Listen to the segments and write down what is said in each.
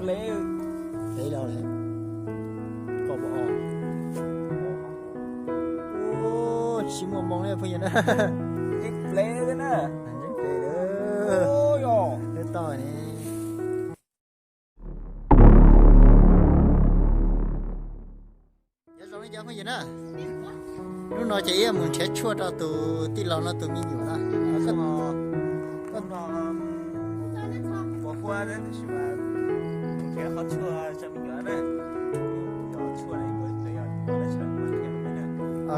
Plev los lawm. Kaum pua os. Tsis muaj moo li phooj ywg na. Plev na. Plev lawm. Lub toj ne. Nyob zoo li cov phooj ywg na, hnub no ces ib mus nrhiav tshuaj rau tus tij laug no tus me nyuam na.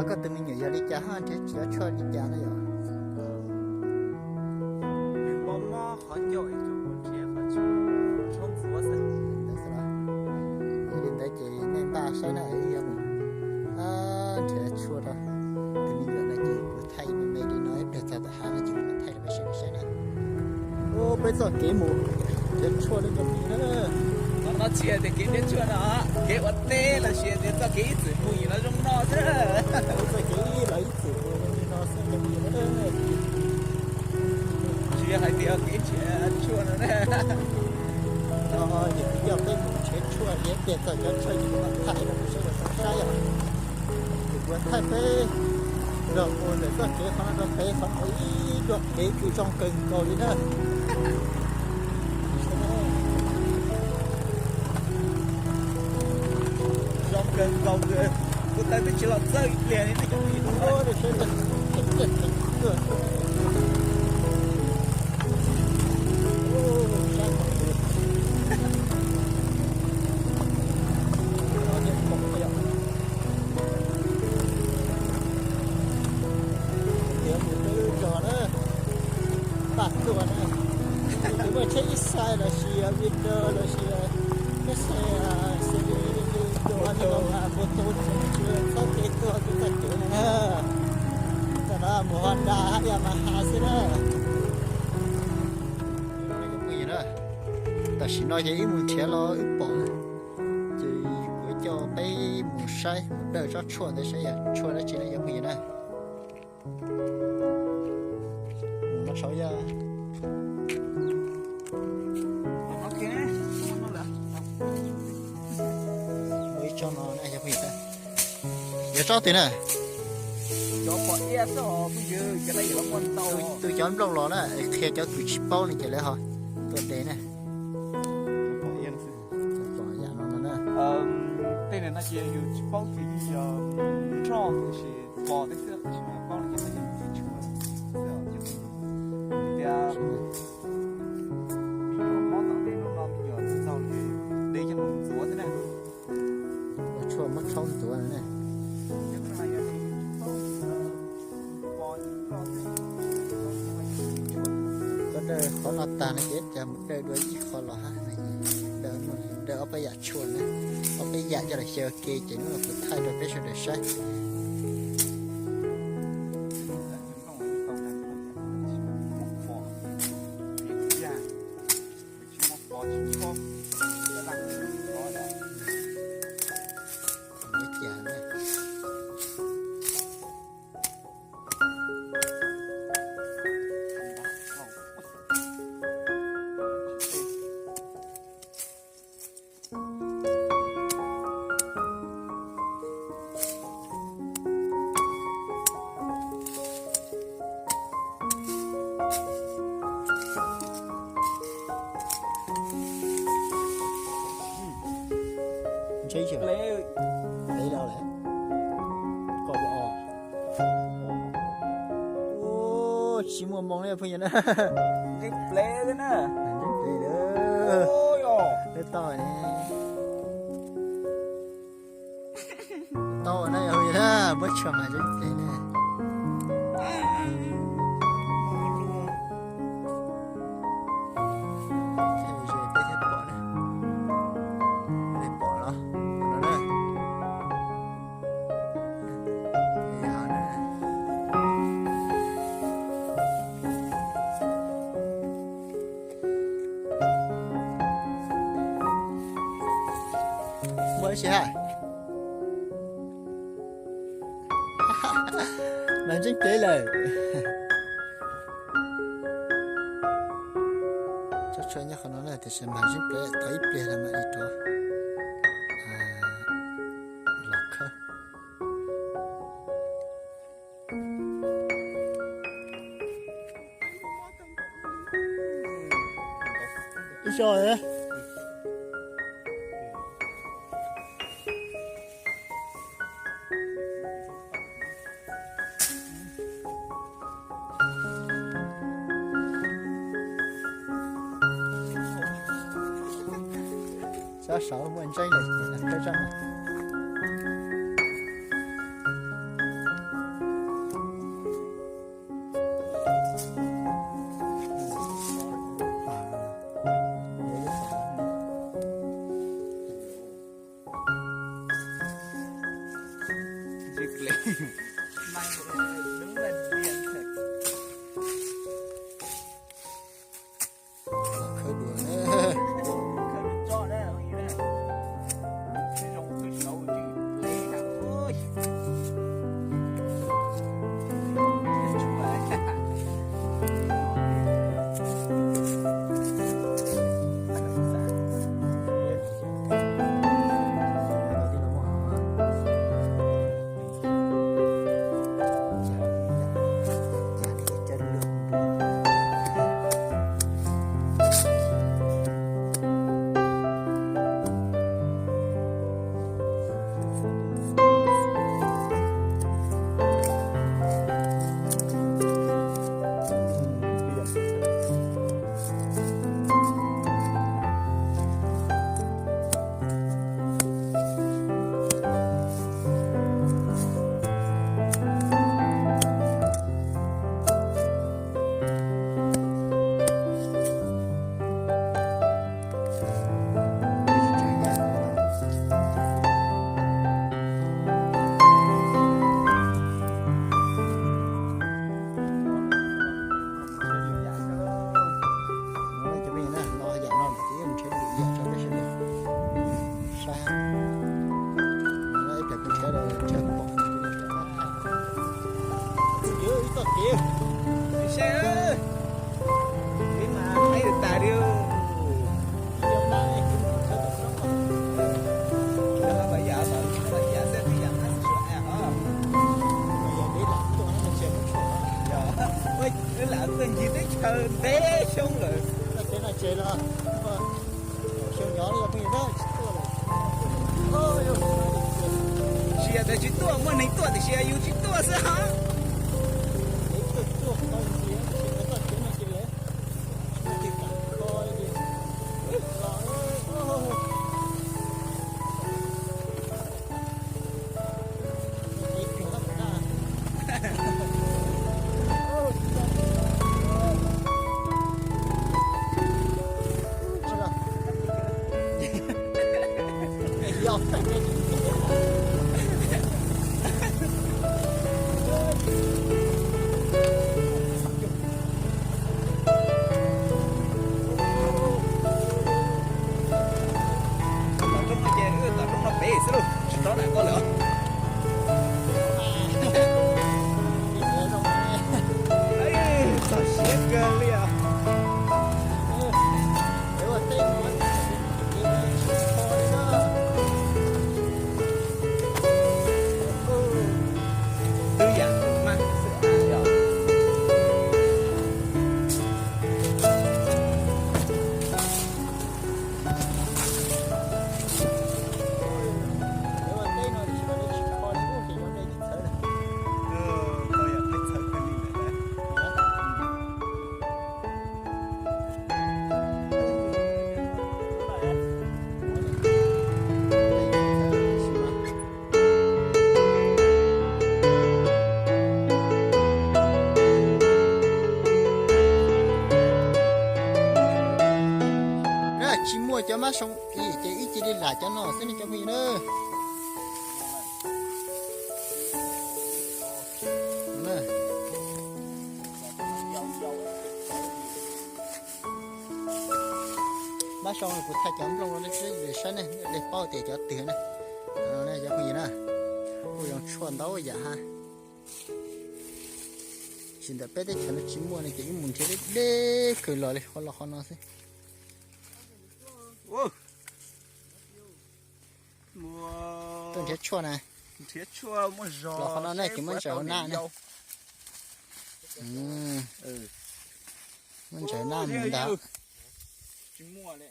Koj tus me nyuam yog li cas ho nrhiav tsis tau tshuaj li cas no yom? Yog li ntawd ces nej npaj saib na, wb yuav mus nrhiav tshuaj rau tus me nyuam no ces kuv thaij me me li no ib pliag txog tom hav no ces kuv mam thaij rau peb sawv daws saib na. Ua peb txoj kev mus nrhiav tshuaj li cov phooj ywg na. Qhov no tsis yog tias kev nrhiav tshuaj no, kev ua teb los sis tias txoj kev ib txwm mus yim los zoo no xwb. Txoj kev ib los ib txwm mus li no xwb cov phooj ywg na. Tsis yog hais tias kev nrhiav tshuaj no na. No ces kuv coj peb mus nrhiav tshuaj, ib pliag txog cov tshuaj ces kuv mam thaij rau peb sawv daws tau saib os. Ces kuv thaij peb nrog mus ntawm txoj kev qhov no rau pem, qhov no ib txoj kev kws zoo kawg nkaus li na. Zoo kawg nkaus, kuv taw twb tsis los txawj ib pliag li ne. Tias mus peb lub zos na, paj tuaj na, twb muaj tsheb ib xais los sis video los sis peb xe, xe video ua li los mas mus tu tsis txhob kev tuaj twb txoj kev na. Tam no mus Honda hab yam mas has xwb na. Tam sim no ces wb mus nrhiav los wb pom, ces kuv coj peb mus saib mus dawj tsob tshuaj ntawd saib yog tshuaj dab tsi na cov phooj ywg na. Mus no tsav yog ib tsob no na cov phooj ywg. Yog tsob twg na? Tus cov nplooj los na, qhia cov kws tsis paub no ces lawv ho tuaj de na. Tej no no ces yus tsis paub ces yus nroj tiam sis pom tej xwb, tab sis mas paub no ces yus tsis tshua xwb. Tias me nyuam mob tom ntej hnub no me nyuam tsis txaus ces de coj mus ntxuav xwb na. Ua tshuaj muab tshaub ntxuav na. Koj dawj qhov no tag no ces cas mus dawj dua ib qho los hab, dawj ob peb yam tshuaj na, ob peb yam coj los xyaw ua ke ces hnub no kuv thaij rau peb sawv daws saib. Tsis muaj moo li phooj ywg na. Tau na yog phooj ywg na, muab tshuaj mas zoo phem na. Peb thiaj pom na, nej pom los no na. Muaj ib si hab. Mas ntseeb kev lawm. Tso Tshaj nyob qhov no na, tiam sis mas zeeb plev thov ib pliag los mam li rov los khawb. Ib co. Sab saud muaj ntseeb lawm, khawb zaj mas. Khawb dua. Cov phooj ywg na, lo yam no ces yeej nrhiav lwm yam rau peb sawv daws saib. Ib pliag kuv nrhiav, nrhiav pom. Ib txoj kev, saib, peb mas qeeb tas li. Lam tuaj ncig teb chaws ntev xyoo lawm. Tsis yog tias tsis tuaj, muaj neeg tuaj tiam sis yus tsis tuaj xwb os. Tom roob no ces wb tom roob no pem xwb lauj, tsis rov dam koj lawm. Txog siav kawg li os. Twb yam tus maj xwb os. Tsis muaj cov mab soo ces ib ce li lam cov no xwb ne cov phooj ywg na. Mab soo kuv thaij cov nplooj no saib ne, nej paub tias cov twg na. Cov phooj ywg na, kuj zoo tshuaj ntau yam hab. Tsis ntawm peb teb chaws no tsis muaj ne ces wb mus nrhiav deb deb kawg los li qhov los qhov no xwb. Tshuaj na. Los qhov no nej kuj muab ntsaws hauv na. Muab ntsaws hauv na mus ntag. Tsis muaj li.